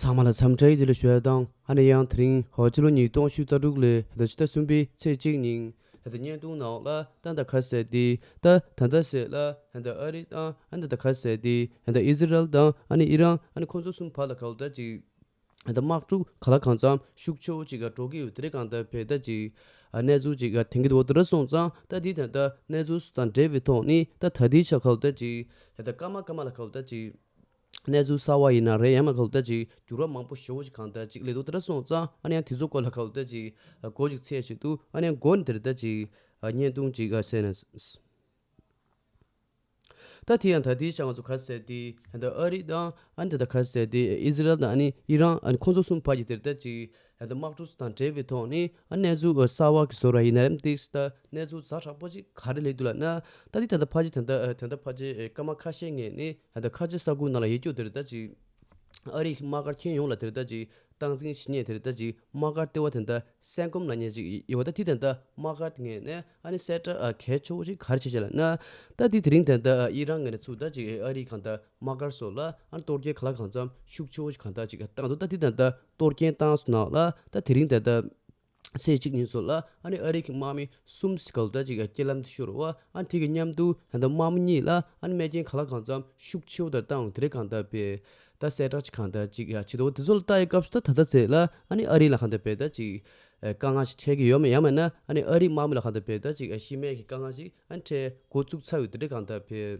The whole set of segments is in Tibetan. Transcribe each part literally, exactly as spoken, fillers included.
ཚང་མ་ལ་འཚམས་འདྲི་བདེ་ལེགས་ཞུ་ཡ་དང་། ཨ་ནི་ཡང་དེ་རིང་ཧོ་ཕྱི་ལོ་ཉིས་སྟོང་ཉི་ཤུ་རྩ་དྲུག་ལོའི་ད་ཕྱི་ཟླ་གསུམ་པའི་ཚེས་གཅིག་ཉིན་ད་ལྟ་བརྙན་ཐུང་ནང་ལ་ད་ད་ག་ཟེར་ཏེ་ད་ད་ད་ཟེར་ལ་ད་ཨ་རི་དང་ཨ་ནི་ད་ག་ཟེར་ཏེ་ད་ཨི་ཟི་རལ་དང་ཨ་ནི་ཨི་རན། ཨ་ནི་ཁོང་ཚོ་གསུམ་བར་ལ་ག་ལ་ད་ཅིག་ད་དམག་འཁྲུག་ག་ལ་གང་འཚམ་ཤུགས་ཆེ་བོ་ཅིག་ག་འགྲོ་གི་ཡོད། དེ་རིང་གང་ལྟར་བས་ད་ཅིག་གནས་ཚུལ་ཅིག་ག་དེང་གི་དུ་བ་དུ་ར་སོང་ཙང་ད་དེ་ད་ད་གནས་ཚུལ་སུ་དང་འབྲེལ་བའི་ཐོག་ནས་ད་ད་དེའི་ཆ་ག་ལ་ད་ཅིག་ད་ད་སྐར་མ་སྐར་མ་ལ་ག་ལ་ད་ཅིག་གནས་ཚུལ་གསར་བ་ཡིན་ན་རེད། ཡང་མ་ག་ལ་ད་ཅིག་འགྱུར་བ་མང་པོ་ཞེ་བོ་ཞིག་གང་ལྟར་ཅིག་སླེབས་འདུག་དེ་འདྲ་སོང་ཙང་ཨ་ནི་ཡང་དེ་ཚོ་སྐོར་ལ་ག་ལ་ད་ཅིག་མགོ་ཅིག་ཚོས་བྱེད་དུས་ཨ་ནི་ཡང་མགོ་ནས་དེ་རེད་ད་ཅིག་བརྙན་ཐུང་ཅིག་ག་ཟེར་ན། ད་དེ་ཡང་ད་དེའི་ཆ་ང་ཚོ་ག་ཟེར་ཏེ་ད་ཨ་རི་དང་ཨ་ནི་ད་ག་ཟེར་ཏེ་ཨི་ཟི་རལ་དང་ཨ་ནི་ཨི་རན། ཨ་ནི་ཁོང་ཚོ་གསུམ་བར་གྱི་དེ་རེད་ད་ཅིག་ད་དམག་འཁྲུག་དང་འབྲེལ་བའི་ཐོག་ནས་ཨ་གནས་ཚུལ་གསར་བ་གི་བཟོ་ར་ཡིན་ན་རེད་དེ་ད་གནས་ཚུལ་ཛ་དྲག་པོ་ཅིག་ག་རེ་སླེབས་འདུག་ལབ་ན། ད་དེ་ད་ལྟ་ཕལ་ཆེར་ད་ལྟ་ད་ལྟ་ཕལ་ཆེར་སྐར་མ་ཁ་ཤས་སྔོན་ནས་ད་ལྟ་ཁ་ཆེ་ས་ཁུལ་ནང་ལ་ཡོད་རྒྱུ་དེ་རེད་ད་ཅིག་ཨ་རིའི་དམག་སྒར་ཁྱོན་ཡོངས་ལ་དེ་རེད་ད་ཅིག་སྟངས་འཛིན་བྱེད་མཁན་དེ་རེད་ད་ཅིག་དམག་སྒར་ལྟེ་བ་དེ་ད་སེང་གོམ་ལབ་མཁན་ཅིག་ཡོད་པ། ད་དེ་དེ་ད་དམག་སྒར་དེ་ངོས་ནས་ཨ་ནི་གསལ་བསྒྲགས་གལ་ཆེ་བོ་ཅིག་ག་རེ་བྱས་བྱས་ལབ་ན། ད་དེ་དེ་རིང་དེ་ད་ཨི་རན་ངོས་ནས་ཚུར་ད་ཅིག་ཨ་རིའི་གང་ད་དམག་སྒར་སོགས་ལ་ཨ་ནི་གཏོར་སྐྱོན་ག་ལ་གང་འཚམ་ཤུགས་ཆེ་བོ་ཞིག་གང་ད་ཅིག་བཏང་འདུག་ད་དེ་ད་ད་གཏོར་སྐྱོན་བཏང་སོང་ན་ལ་ད་དེ་རིང་དེ་ད་ཚེས་གཅིག་ཉིན་སོགས་ལ་ཨ་ནི་ཨ་རི་གི་དམག་མི་གསུམ་ཞིག་ག་ལ་ད་ཅིག་རྐྱེན་ལམ་དུ་ཤོར་བ། ཨ་ནི་དེ་གི་མཉམ་དུ་ད་ལྟ་དམག་མི་གཉིས་ལ་ཨ་ནི་རྨས་སྐྱོན་ག་ལ་གང་འཚམ་ཤུགས་ཆེ་བོ་ད་བཏང་དེ་རེད་གང་ལྟར་བས་ད་གསལ་བསྒྲགས་ཅིག་གང་ལྟར་ཅིག་བྱེད་དོ། དེ་ཚོ་ལ་ལྟ་ཡི་སྐབས་སུ་ད་ད་ལྟ་ཚེ་ལ་ཨ་ནི་ཨ་རི་ལ་གང་ལྟར་བས་ད་ཅིག་དཀའ་ངལ་ཞིག་འཕྲད་ཀྱི་ཡོད་མེད། ཡང་མིན་ན་ཨ་ནི་ཨ་རི་དམག་མི་ལ་གང་ལྟར་བས་ད་ཅིག་ཤི་རྨས་ཀྱི་དཀའ་ངལ་ཅིག་ཨ་ནི་འཕྲད་འགོ་བཙུགས་ཚར་ཡོད་དེ་རེད་གང་ལྟར་བས།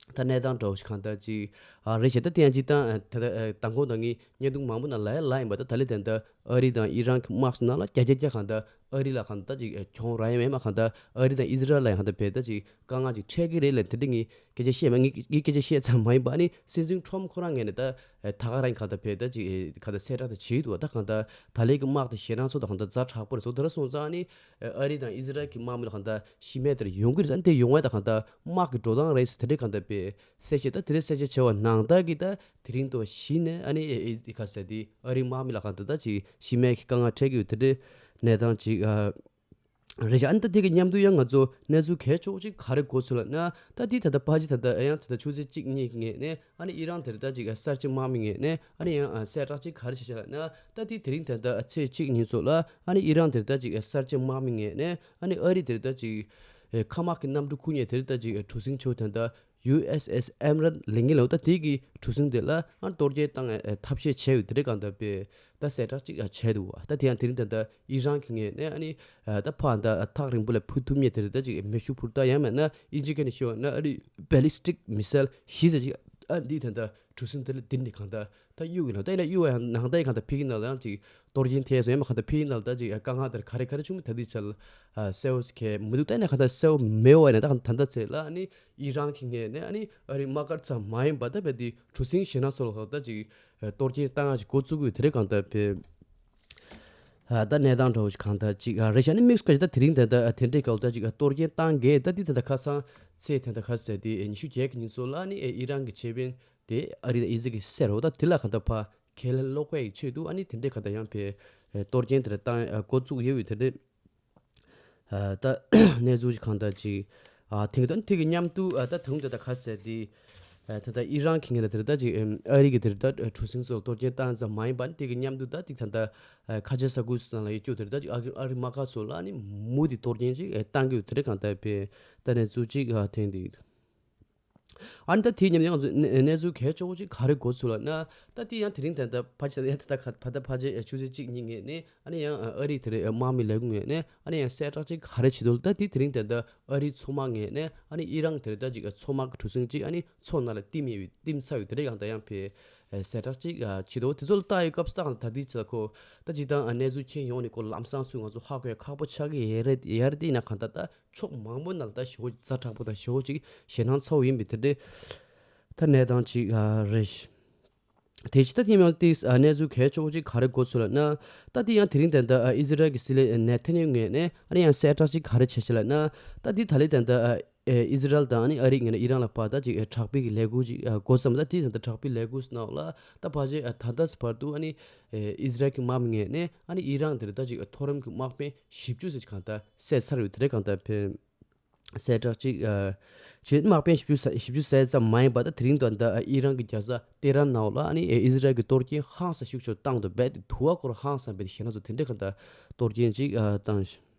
ད་གནས་སྟངས་འདྲ་བོ་ཞིག་གང་ལྟར་ཅིག་ཨ་རེད་བྱས། ད་དེ་ཡང་ཅིག་ད་ད་ད་མདང་དགོང་དང་ངའི་བརྙན་ཐུང་མང་པོ་ནང་ལ་ཡ་ལ་ཡིན་པ། ད་ད་ལེ་དེ་འདྲ་ཨ་རི་དང་ཨི་རན་གྱི་དམག་སོགས་ནང་ལ་བརྒྱ་ཆ་བརྒྱ་གང་ལྟར་ཨ་རི་ལ་གང་ལྟར་ཅིག་གྱོང་རག་ཡ་མེད་མ། གང་ལྟར་ཨ་རི་དང་ཨི་ཟི་རལ་ལ་ཡང་གང་ལྟར་བས་ད་ཅིག་དཀའ་ངལ་ཅིག་འཕྲད་ཀྱི་རེད་ལབ་དེ་འདྲ་ངས་སྐད་ཆ་བཤད་མ། ངས་ངས་སྐད་ཆ་བཤད་ཙམ་མ་ཡིན་པ། ཨ་ནི་སྲིད་འཛིན་ཁྲོམ་ཁོ་རང་ངོས་ནས་ད་ད་ག་རང་གང་ལྟར་བས་ད་ཅིག་གང་ལྟར་གསལ་བསྒྲགས་དེ་བྱས་འདུག་ད་གང་ལྟར་ད་ལེ་གི་དམག་དང་ཞེད་སྣང་ཚོ་དང་གང་ལྟར་ཛ་དྲག་པོ་རེད་ཟེར་དེ་འདྲ་སོང་ཙང་། ཨ་ནི་ཨ་རི་དང་ཨི་ཟི་རལ་གྱི་དམག་མི་ལ་གང་ལྟར་ཤི་རྨས་དེར་ཡོང་གི་རེད་ཟེར། དེ་ཡོང་བ་དང་གང་ལྟར་དམག་གི་འགྲོ་སྟངས་རེད་ཟེར་དེ་འདྲས་གང་ལྟར་བས་གསལ་བཤད། ད་དེ་འདྲས་གསལ་བཤད་བྱས་པ་ནང་ལྟར་གྱི་ད་དེ་རིང་དུ་བ་གཞི་ནས་ཨ་ནི་ཨེ་ཨེ་ཁ་ཟེར་དེ་ཨ་རིའི་དམག་མི་ལ་གང་ལྟར་ད་ཅིག་ཤི་རྨས་ཀྱི་དཀའ་ངལ་འཕྲད་ཀྱི་ཡོད་དེ་འདྲས་གནས་སྟངས་ཅིག་ཨ་རེད་བྱས། ཨ་ནི་ད་དེ་གི་མཉམ་དུ་ཡང་ང་ཚོ་གནས་ཚུལ་གལ་ཆེ་བོ་ཅིག་ག་རེ་གོ་སོང་ལབ་ན། ད་དེ་ད་ལྟ་ཕལ་ཆེར་ད་ལྟ་ཨ་ཡང་ད་ལྟ་ཆུ་ཚོད་གཅིག་གཉིས་ཀྱི་ངོས་ནས་ཨ་ནི་ཨི་རན་དེར་ད་ཅིག་གསར་བརྗེ་དམག་མི་ངོས་ནས་ཨ་ནི་ཡང་གསལ་བསྒྲགས་ཅིག་ག་རེ་བྱས་བྱས་ལབ་ན། ད་དེ་དེ་རིང་ད་ལྟ་ཚེས་གཅིག་ཉིན་སོགས་ལ་ཨ་ནི་ཨི་རན་དེར་ད་ཅིག་གསར་བརྗེ་དམག་མི་ངོས་ནས་ཨ་ནི་ཨ་རི་དེར་ད་ཅིག་མཁའ་དམག་གི་གནམ་གྲུ་ཁུག་ནས་དེར་ད་ཅིག་གྲུ་གཟིངས་ཆེ་བོ་དེ་འདྲ་ཡུ་ཨེས་ཨེས་ཨེམ་རན་ལབ་མཁན་ལ། ད་དེ་གི་གྲུ་གཟིངས་དེ་ལ་ཨ་ནི་གཏོར་སྐྱོན་བཏང་ཐབས་ཤེས་བྱས་ཡོད་དེ་འདྲས་གང་ལྟར་བས་ད་གསལ་བསྒྲགས་ཅིག་བྱས་འདུག་བ། ད་དེ་ཡང་དེ་རིང་ད་ལྟ་ཨི་རན་གྱི་ངོས་ནས་ཨ་ནི་ད་ཕར་ད་ཐག་རིང་པོ་ལ་འཕུར་ཐུབ་མཁན་དེ་རེད། ད་ཅིག་མེ་ཤུགས་འཕུར་མདའ་ཡང་མིན་ན་ཨིན་ཇི་སྐད་ནས་ཤོད་ན་ཨ་ནི་ballistic missile་བཞི་ཟེར་ཅིག་ཨ་འདི་ད་ལྟ་གྲུ་གཟིངས་དེ་ལ་འདི་ནས་གང་ལྟར་ད་གཡུག་གི་ལ། ད་ཡིན་ན་གཡུག་བ་ཡང་ནང་ལྟར་གང་ལྟར་ཕ་གི་ནང་ལ་ཡང་ཅིག་གཏོར་སྐྱོན་ཐེབས་སོང་། ཡང་མིན་གང་ལྟར་ཕ་གི་ནང་ལ་ད་ཅིག་དཀའ་ངལ་དེར་ག་རེ་ག་རེ་བྱུང་མིན་ད་འདི་ཆ་ལ་གསལ་བོ་ཞིག་གང་མི་འདུག་ད་ཡིན་ན་གང་ལྟར་གསལ་བོ་མེད་པ་ཡིན་ན་ད་གང་ད་ལྟ་ཚེ་ལ་ཨ་ནི་ཨི་རན་གྱི་ངོས་ནས་ཨ་ནི་ཨ་རིའི་དམག་སྒར་ཙམ་མ་ཡིན་པ་ད་བས་འདི་གྲུ་གཟིངས་ཞེད་སྣང་ཚོ་ལ་ད་ཅིག་གཏོར་སྐྱོན་བཏང་ཡག་ཅིག་འགོ་བཙུགས་ཡོད་དེ་རེད་གང་ལྟར་བས། ཨ་ད་གནས་སྟངས་འདྲ་བོ་ཞིག་གང་ལྟར་ཅིག་ཨ་རེད་བྱས། ཨ་ནི་དམིགས་སུ་བཀར་ཅིག་ད་དེ་རིང་ད་ལྟ་དེ་འདྲའི་སྐབས་ད་ཅིག་གཏོར་སྐྱོན་བཏང་གས་ད་འདི་ད་ལྟ་ཁ་སང་ཚེས་ད་ལྟ་ཁ་ཟེར་དེ་ཉི་ཤུ་བརྒྱད་ཀྱི་ཉིན་སོགས་ལ་ཨ་ནི་ཨི་རན་གྱི་ཆེད་དཔོན་དེ་ཨ་རི་དང་ཨི་ཟི་རལ་གྱི་སྲས་རེད་བ། ད་དེ་ལ་གང་ལྟར་ཕར་ཁས་ལེན་སློག་པའི་ཆེད་དུ་ཨ་ནི་དེ་འདྲའི་གང་ལྟར་ཡང་བས་གཏོར་སྐྱོན་དེ་འདྲ་བཏང་འགོ་བཙུགས་ཡོད་པའི་དེ་འདྲའི་ཨ་ད་གནས་ཚུལ་ཅིག་གང་ལྟར་ཅིག་ཨ་དེང་དོན་དེ་གི་མཉམ་དུ་ཨ་ད་དུང་དེ་ད་ཁ་ཟེར་དེ་ཨ་ད་ད་ཨི་རན་གྱི་ངོས་ལ་དེ་ད་ཅིག་ཨ་རི་གི་དེ་ད་གྲུ་གཟིངས་སོགས་གཏོར་སྐྱོན་བཏང་ཙམ་མ་ཡིན་པ་ནི་དེ་གི་མཉམ་དུ་ད་དེ་ད་ད་ཨ་ཁ་ཆེ་ས་ཁུལ་སོགས་ནང་ལ་ཡོད་རྒྱུ་དེ་ད་ཅིག་ཨ་ཨ་རི་དམག་སྒར་སོགས་ལ་ནི་མུ་མཐུད་གཏོར་སྐྱོན་ཅིག་ཨ་བཏང་གི་ཡོད་དེ་འདྲ་གང་ལྟར་བས་ད་གནས་ཚུལ་ཅིག་ཨ་དེང་དེ། ཨ་ནི་ད་དེའི་མཉམ་དུ་ང་ཚོ་གནས་གནས་ཚུལ་གལ་ཆེ་བོ་ཅིག་ག་རེ་གོ་ཚུལ་ལབ་ན། ད་དེ་ཡང་དེ་རིང་ད་ལྟ་ཕལ་ཆེར་ཡང་ད་ལྟ་ཁ་ཕ་ད་ཕལ་ཆེར་ཆུ་ཚོད་གཅིག་གཉིས་ངོས་ནས་ཨ་ནི་ཡང་ཨ་རི་དེ་རེད་དམག་མི་ལས་ཁུངས་ངོས་ནས་ཨ་ནི་ཡང་གསལ་བསྒྲགས་ཅིག་ག་རེ་བྱེད་འདུག་ད་དེ་དེ་རིང་ད་ལྟ་ཨ་རིའི་མཚོ་དམག་ངོས་ནས་ཨ་ནི་ཨི་རན་དེ་རེད་ད་ཅིག་མཚོ་དམག་གི་གྲུ་གཟིངས་ཅིག་ཨ་ནི་མཚོ་ནང་ལ་བསྟིམས་ཡོད་བསྟིམས་ཚར་ཡོད་དེ་རེད་ཡང་ད་ཡང་བས་གསལ་བསྒྲགས་ཅིག་བྱེད་འདུག་དེ་ཚོ་ལ་ལྟ་ཡོད་སྐབས་སུ་ད་ད་དེ་ཚོ་ཁོ་ད་ཅིག་ད་གནས་ཚུལ་མཁྱེན་ཡོང་ནས་ཁོ་ལམ་སང་སུ་ང་ཚོ་ཧ་གོ་ཡ་ཁག་པོ་ཆགས་ཀྱི་ཡོད་རེད། ཡ་རེད་དེ་ཡིན་ན་གང་ལྟར་ད། ཕྱོགས་མང་པོ་ནང་ལ་ད་ཞེ་པོ་ཛ་དྲག་པོ་དང་ཞེ་པོ་ཅིག་ཞེད་སྣང་ཚ་བོ་ཡིན་པའི་དེ་འདྲའི་ད་གནས་སྟངས་ཅིག་ཨ་རེད། དེ་ཕྱི་ད་ཐེངས་མ་དེ་ཨ་གནས་ཚུལ་གལ་ཆེ་བོ་ཅིག་ག་རེ་གོ་ཚུལ་ལབ་ན། ད་དེ་ཡང་དེ་རིང་ད་ལྟ་ཨ་ཨི་ཟི་རལ་གྱི་སྲིད་བློན་ནེ་ཐན་ཡ་ཧུ་ངོས་ནས་ཨ་ནི་ཡང་གསལ་བསྒྲགས་ཅིག་ག་རེ་བྱས་ཤག་ལབ་ན། ད་དེ་ད་ལེ་ད་ལྟ་ཨ་ཨི་ཟི་རལ་དང་ཨ་ནི་ཨ་རི་ངོས་ནས་ཨི་རན་ལ་ཕར་ད་ཅིག་དྲག་པོའི་གི་ལས་འགུལ་ཅིག་འགོ་བརྩམས། ད་དེ་ད་ལྟ་དྲག་པོའི་ལས་འགུལ་ཟེར་ནའང་ལ་ད་ཕལ་ཆེར་ད་ལྟ་བར་དུ་ཨ་ནི་ཨི་ཟི་རལ་གྱི་དམག་མི་ངོས་ནས་ཨ་ནི་ཨི་རན་དེར་ད་ཅིག་མཐོ་རིམ་གྱི་དམག་དཔོན་བཞི་བཅུ་ཙམ་ཅིག་གང་ལྟར་བསད་ཚར་ཡོད་དེ་རེད་གང་ལྟར་བས། གསལ་བསྒྲགས་ཅིག་ཨ། ཆེད་དམག་དཔོན་བཞི་བཅུ་ས་བཞི་བཅུ་ཟིན་ཙམ་མ་ཡིན་པ་དང་དེ་རིང་དུ་ད་ཨི་རན་གྱི་རྒྱལ་ས་ཏེ་རན་ནང་ལ་ཨ་ནི་ཨི་ཟི་རལ་གྱི་གཏོར་སྐྱོན་ཧང་སང་ཤུགས་ཆེར་བཏང་འདུག་པས། དུ་བ་སྐོར་ཧང་སང་བས་ཞེ་ན་སོ་དེ་འདྲའི་ག་ད་གཏོར་སྐྱོན་ཅིག་ཨ་བཏང་ཞིང་།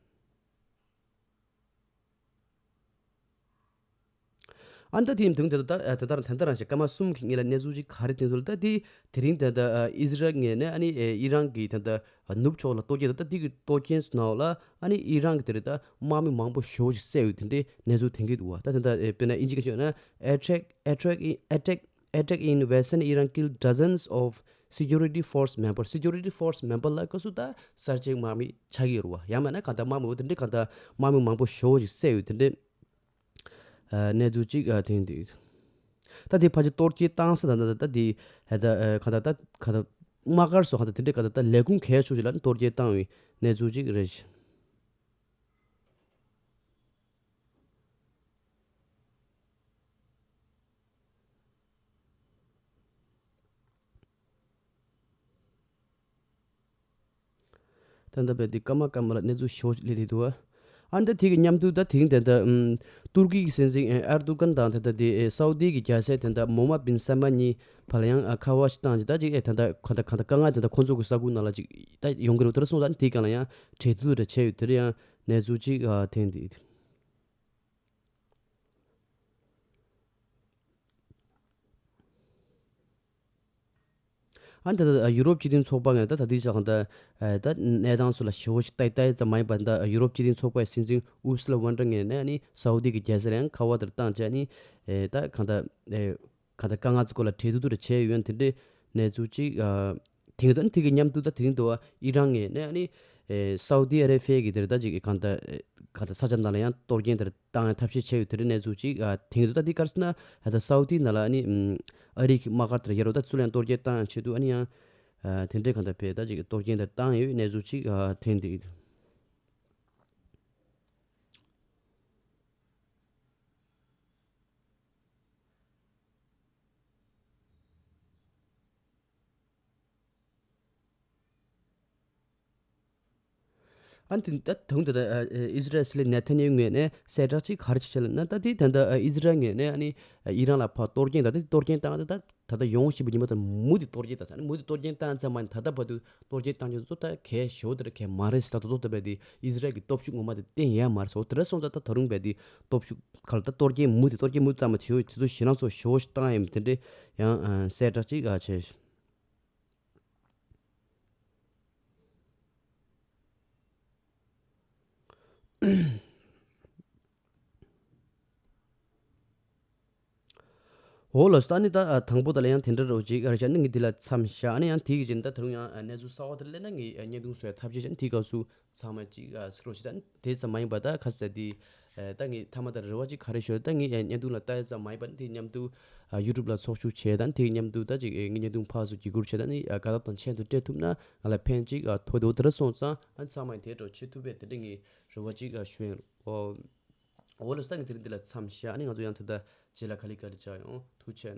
ཨ་ནི་ད་དེའི་དུང་དེ་ད་ད་ད་ད་ད་རང་ཞིག་སྐར་མ་གསུམ་གྱི་སྔོན་ལ་གནས་ཚུལ་ཅིག་ག་རེ་ཐོན་འདུག་ལ། ད་དེ་དེ་རིང་ད་ད་ཨི་ཟི་རལ་ངོས་ནས་ཨ་ནི་ཨི་རན་གྱི་ད་ད་ནུབ་ཕྱོགས་ལ་གཏོར་སྐྱོན་ད་ད་དེ་གི་གཏོར་སྐྱོན་ནང་ལ་ཨ་ནི་ཨི་རན་གྱི་དེ་རེད་ད་དམག་མི་མང་པོ་ཞེ་པོ་ཞིག་བསད་ཡོད་དེ་འདྲའི་གནས་ཚུལ་ཐོན་གྱི་འདུག་བ། ད་ད་ད་དཔེར་ན་ཨིན་ཇི་སྐད་ཤོད་ན། Attack, attack in, attack attack in western Iran killed dozens of security force member. Security force member ལ་སྐབས་སུ་ད་གསར་བརྗེའི་དམག་མི་ཆགས་ཀྱི་རེད་བ། ཡང་མིན་ན་གང་ལྟར་དམག་མི་འོ་དེ་འདྲའི་གང་ལྟར་དམག་མི་མང་པོ་ཞེ་པོ་ཞིག་བསད་ཡོད་དེ་འདྲའི་ཨ་གནས་ཚུལ་ཅིག་ཨ་ཐོན་འདུག་ད་དེ་ཕལ་ཆེར་གཏོར་སྐྱོན་བཏང་ས་དང་ད་ད་དེ་ཧ་ད་ཨ་གང་ལྟར་ད་གང་ལྟར་དམག་སྒར་སོགས་གང་ལྟར་དེ་འདྲའི་གང་ལྟར་ད་ལས་ཁུངས་གལ་ཆེ་ཤོས་ལ་གཏོར་སྐྱོན་བཏང་བའི་གནས་ཚུལ་ཅིག་རེད། ད་ལྟ་བས་འདི་སྐར་མ་སྐར་མ་ལ་གནས་ཚུལ་ཞེ་པོ་ཅིག་སླེབས་བསྡད་འདུག་ཨ། ཨ་ནི་ད་དེ་གི་མཉམ་དུ་ད་དེ་རིང་ད་ལྟ་ཨམ་ཏུར་ཀི་གི་སྲིད་འཛིན་ཨེ་ཨར་དུ་ཀན་དང་ད་ལྟ་དེ་ཨེ་སའུ་དི་གི་རྒྱལ་སྲས་ད་ལྟ་མོ་མ་བིན་སལ་མ་གཉིས་བར་ལ་ཡང་ཨ་ཁ་པར་ཞིག་བཏང་ཅིག་ད་ཅིག་ཨེ་ད་ལྟ་གང་ལྟར་གང་ལྟར་དཀའ་ངལ་ད་ལྟ་ཁོང་ཚོ་གི་ས་ཁུལ་ནང་ལ་ཅིག་ད་ཡོང་གི་རེད། དེར་སོང་ཙང་དེའི་སྒང་ལ་ཡང་འབྲེལ་མཐུད་རེ་བྱས་ཡོད། དེར་ཡང་གནས་ཚུལ་ཅིག་ཨ་ཐོན་འདུག་ཨ་ནི་ད་ལྟ་ཡུ་རོབ་སྤྱི་མཐུན་ཚོགས་པ་ངོས་ད་ད་ལྟའི་ཆ་གང་ད་ད་གནས་སྟངས་ཚོ་ལ་ཞེ་པོ་ཞིག་ལྟ་ལྟ་ཙམ་མ་ཡིན་པར་ད་ཡུ་རོབ་སྤྱི་མཐུན་ཚོགས་པའི་སྲིད་འཛིན་ཨུར་སུ་ལ་ཝོན་ཏེར་ངོས་ནས་ཨ་ནི་སའུ་དི་གི་རྒྱལ་སར་ཡང་ཁ་པར་དེར་བཏང་བྱས་ཨ་ནི་ད་གང་ད་གང་ད་དཀའ་ངལ་ཚོ་སྐོར་ལ་འབྲེལ་མཐུད་དུ་བྱས་ཡོད་ཡོད་དེ་འདྲའི་གནས་ཚུལ་ཅིག་ཨ། དེང་དུ་དེ་གི་མཉམ་དུ་ད་དེ་རིང་དུ་ཨི་རན་ངོས་ནས་ཨ་ནི་ཨེ་སའུ་དི་ཨ་རེ་བྷི་ཡ་གི་དེར་ད་ཅིག་གང་ལྟར་ཨེ་གང་ལྟར་ས་ཆ་ནང་ལ་ཡང་གཏོར་སྐྱོན་དེར་བཏང་ཡང་ཐབས་ཤེས་བྱས་ཡོད་དེ་འདྲའི་གནས་ཚུལ་ཅིག་ཨ་དེང་དུ་ད་དེ་ག་རེ་ཟེར་ན་ད་སའུ་དི་ནང་ལ་ཨ་ནི་ཨམ་ཨ་རི་གི་དམག་སྒར་དེར་ཡར་རོ་ད་ཚུར་ཡང་གཏོར་སྐྱོན་བཏང་ཡང་ཆེད་དུ་ཨ་ནི་ཡང་ཨ་དེ་འདྲའི་གང་ལྟར་བས་ད་ཅིག་གཏོར་སྐྱོན་དེར་བཏང་ཡོད་གནས་ཚུལ་ཅིག་ཨ་ཐོན་འདུག་ཨ་ནི་ད་དུང་ད་ལྟ་ཨི་ཟི་རལ་སྲིད་བློན་ནེ་ཐན་ཡ་ཧུ་ངོས་ནས་གསལ་བསྒྲགས་ཅིག་ག་རེ་བྱས་བྱས་ལབ་ན། ད་དེ་ད་ལྟ་ཨི་ཟི་རལ་ངོས་ནས་ཨ་ནི་ཨི་རན་ལ་ཕར་གཏོར་སྐྱོན་ད་དེ་གཏོར་སྐྱོན་བཏང་ད་ད་ད་ལྟ་ཡོང་བཞིན་པའི་ཉི་མ་དང་མུ་མཐུད་གཏོར་སྐྱོན་བཏང་ད་ཨ་ནི་མུ་མཐུད་གཏོར་སྐྱོན་བཏང་ཙམ་མ་ཡིན་ད་ལྟ་བར་དུ་གཏོར་སྐྱོན་བཏང་རྒྱུ་ཚོ་ད་གལ་ཞེ་པོ་དེ་འདྲ་གལ་མ་རེད་ཟེར། ད་ད་དོ་ད་བས་དེ་ཨི་ཟི་རལ་གྱི་སྟོབས་ཤུགས་ངོ་མ་དེ་བསྟན་ཡ་མ་རེད་ཟེར། འོ་དེ་འདྲ་སོང་ཙང་ད་ད་རུང་བས་དེ་སྟོབས་ཤུགས་ག་ལ་ད་གཏོར་སྐྱོན་མུ་མཐུད་གཏོར་སྐྱོན་མུ་མཐུད་བཏང་མ་བྱེད་འོ་དེ་ཚོ་ཞེད་སྣང་ཚོ་ཞེ་པོ་ཞིག་བཏང་ཡ་ཡིན་དེ་འདྲ་ཡང་གསལ་བསྒྲགས་ཅིག་ཨ་བྱས། འོ་ལགས་སོ། ད་ནི་ད་དང་པོ་ད་ལ་ཡང་དེ་འདྲ་རོ་ཅིག་རེ་བྱ་ནི་ངས་འདི་ལ་མཚམས་བཞག་ནི་ཡང་དེའི་རྗེས་ད་ད་རུང་ཡང་གནས་ཚུལ་གསར་བ་དེ་སླེབས་ན་ངས་བརྙན་ཐུང་བཟོ་ཡ་ཐབས་ཤེས་བྱས་ནི་དེའི་སྐབས་སུ་ཚང་མ་ཅིག་གཟིགས་རོགས་བྱེད། ད་ནི་དེ་ཙམ་མ་ཡིན་པ་ད་ཁ་ས་དེ་ད་ངས་མཐའ་མ་ད་རེ་བ་ཅིག་ག་རེ་ཞུ་ད་ངས་བརྙན་ཐུང་ལ་ལྟ་ཡ་ཙམ་མ་ཡིན་པ་ནི་དེ་མཉམ་དུ་ཡུ་ཊུབ་ལ་ཚོགས་ཞུགས་བྱས་ད་ནི་དེ་མཉམ་དུ་ད་ཅིག་ངས་བརྙན་ཐུང་ཕར་ཚུར་བརྒྱུད་སྐུར་བྱས་ད་ནི་དགའ་ཐབས་དང་མཆན་དུ་སྤྲད་ཐུབ་ན་ང་ལ་ཕན་ཅིག་ཐོགས་འདུག་དེ་འདྲ་སོང་ཙང་ཨ་ཚང་མ་ཡིན་དེ་འདྲ་བྱེད་ཐུབ་པས་དེ་འདྲ་ངས་རེ་བ་ཅིག་ཞུ་ཡིན། འོ་འོ་ལགས་སོ། ད་ངས་དེ་རིང་འདི་ལ་མཚམས་བཞག་ནི་ང་ཚོ་ཡང་ད་ལྟ་རྗེས་ལ་ག་ལེ་ག་ལེ་བྱ་ཡོང་། ཐུགས་རྗེ་ཆེ་གནང་།